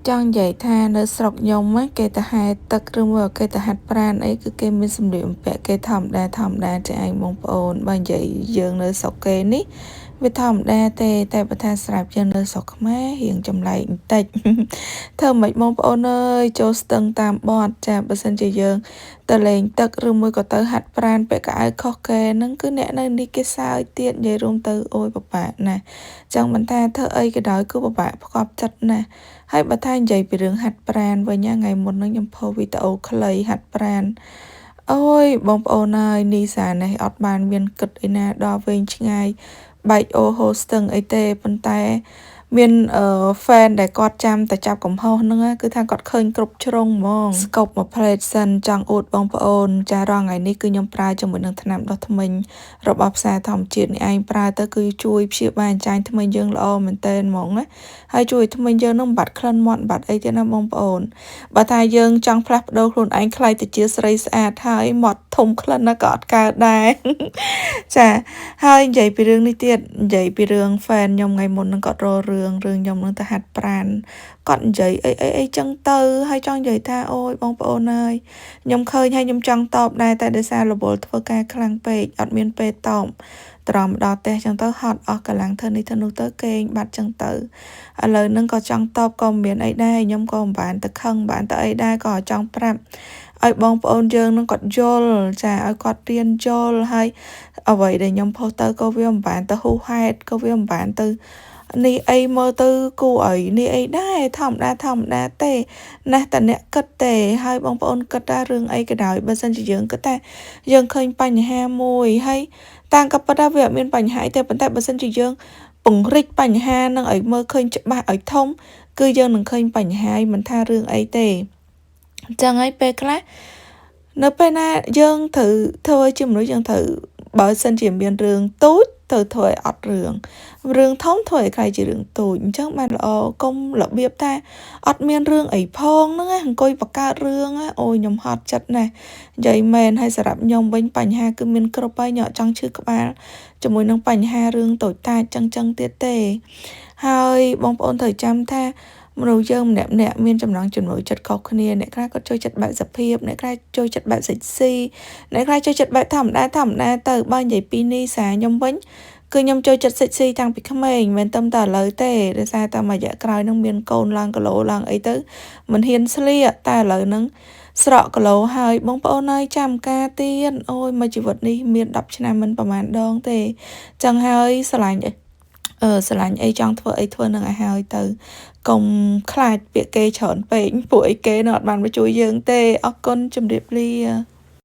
ចង់និយាយថានៅស្រុកខ្ញុំគេទៅហែទឹកឬមួយគេទៅហាត់ប្រាណអីគឺគេមានសម្លៀកបំពាក់គេធម្មតាធម្មតាចាឯងបងប្អូនបើនិយាយយើងនៅស្រុកគេនេះវាធម្មតាទេតែបើថាស្រាប់យើងនៅស្រុកខ្មែររៀងចម្លែកបន្តិចធ្វើម៉េចបងប្អូនអើយចូលស្ទឹងតាមបត់ចាបើសិនជាយើងទៅលេងទឹកឬមួយក៏ទៅហាត់ប្រាណពាក់កៅអៅខុសគេហ្នឹងគឺអ្នកនៅនេះគេសើចទៀតនិយាយរួមទៅអូយពិបាកណាស់ចង់មិនថាធ្វើអីក៏ដោយគឺពិបាកផ្គប់ចិត្តណាស់ហើយបើថានិយាយពីរឿងហាត់ប្រាណវិញថ្ងៃមុនហ្នឹងខ្ញុំផុសវីដេអូខ្លីហាត់ប្រាណអូយបងប្អូនអើយនីសានេះអត់បានមានគិតឯណាដល់វែងឆ្ងាយបែកអូហូស្ទឹងអីទេប៉ុន្តែមានអឺ fan ដែលគាត់ចាំតែចាប់កំហុសហ្នឹងគឺថាគាត់ឃើញគ្រប់ជ្រុងហ្មងស្កប់មួយផ្លេតសិនចង់អួតបងប្អូនចារងថ្ងៃនេះគឺខ្ញុំប្រើជាមួយនឹងថ្នាំដុសធ្មេញរបស់ផ្សារធម្មជាតិនេះឯងប្រើទៅគឺជួយព្យាបាលចាញ់ធ្មេញយើងល្អមែនតើហ្មងណាហើយជួយធ្មេញយើងនឹងបាត់ក្លិនមាត់បាត់អីទៀតណាបងប្អូនបើថាយើងចង់ផ្លាស់ប្ដូរខ្លួនឯងក្លាយទៅជាស្រីស្អាតហើយមាត់ធំក្លិនណាក៏អត់កើតដែរចាហើយនិយាយពីរឿងនេះទៀតនិយាយពីរឿង fan ខ្ញុំថ្ងៃមុននឹងគាត់រករឿងរឿងខ្ញុំនឹងទៅហាត់ប្រានគាត់និយាយអីអីអីចឹងទៅហើយចង់និយាយថាអូយបងប្អូនអើយខ្ញុំឃើញហើយខ្ញុំចង់តបដែរតែដោយសាររវល់ធ្វើការខ្លាំងពេកអត់មានពេលតបត្រមដល់ផ្ទះចឹងទៅហត់អស់កម្លាំងធ្វើនេះធ្វើនោះទៅគេងបាត់ចឹងទៅឥឡូវហ្នឹងក៏ចង់តបក៏មិនមានអីដែរខ្ញុំក៏មិនបានទៅខឹងមិនបានទៅអីដែរក៏ចង់ប្រាប់ឲ្យបងប្អូនយើងនឹងគាត់យល់ចាឲ្យគាត់រៀនយល់ហើយអ្វីដែលខ្ញុំផុសទៅក៏វាមិនបានទៅហួសហេតុក៏វាមិនបានទៅនេះអីមើលទៅគួរឲ្យនេះអីដែរធម្មតាធម្មតាទេណាស់តែអ្នកគិតទេហើយបងប្អូនគិតថារឿងអីក៏ដោយបើសិនជាយើងគិតថាយើងឃើញបញ្ហាមួយហើយតាមក៏ពិតថាវាអត់មានបញ្ហាអីទេប៉ុន្តែបើសិនជាយើងពង្រីកបញ្ហានឹងឲ្យមើលឃើញច្បាស់ឲ្យធំគឺយើងនឹងឃើញបញ្ហាមិនថារឿងអីទេអញ្ចឹងហើយពេលខ្លះនៅពេលណាយើងត្រូវធ្វើជាមនុស្សយើងត្រូវបើសិនជាមានរឿងទូចទៅធ្វើឲ្យអត់រឿងរឿងធំធ្វើឲ្យក្លាយជារឿងតូចអញ្ចឹងបានល្អកុំរបៀបថាអត់មានរឿងអីផងហ្នឹងណាអង្គុយបង្កើតរឿងអូយខ្ញុំហត់ចិត្តណាស់និយាយមែនហើយសម្រាប់ខ្ញុំវិញបញ្ហាគឺមានគ្រប់ហើយខ្ញុំអត់ចង់ឈឺក្បាលជាមួយនឹងបញ្ហារឿងតូចតាចចឹងចឹងទៀតទេហើយបងប្អូនត្រូវចាំថាមនុស្សយើងម្នាក់ម្នាក់មានចំណង់ចំណូលចិត្តខុសគ្នាអ្នកខ្លះគាត់ចូលចិត្តបែបសុភាពអ្នកខ្លះចូលចិត្តបែបសិចស៊ីអ្នកខ្លះចូលចិត្តបែបធម្មតាធម្មតាទៅបើនិយាយពីនេះសាខ្ញុំវិញគឺខ្ញុំចូលចិត្តសិចស៊ីតាំងពីក្មេងមិនមែនតែឥឡូវទេដោយសារតែមួយរយៈក្រោយនឹងមានកូនឡើងគីឡូឡើងអីទៅមិនហ៊ានស្លៀកតែឥឡូវនឹងស្រកគីឡូហើយបងប្អូនហើយចាំការទៀតអូយមួយជីវិតនេះមាន10ឆ្នាំមិនប្រហែលដងទេចឹងហើយស្រឡាញ់អឺស្រឡាញ់អីចង់ធ្វើអីធ្វើនឹងឲ្យហើយទៅកុំខ្លាចពាក្យគេច្រើនពេកពួកអីគេនៅអត់បានមកជួយយើងទេអរគុណជម្រាបលា។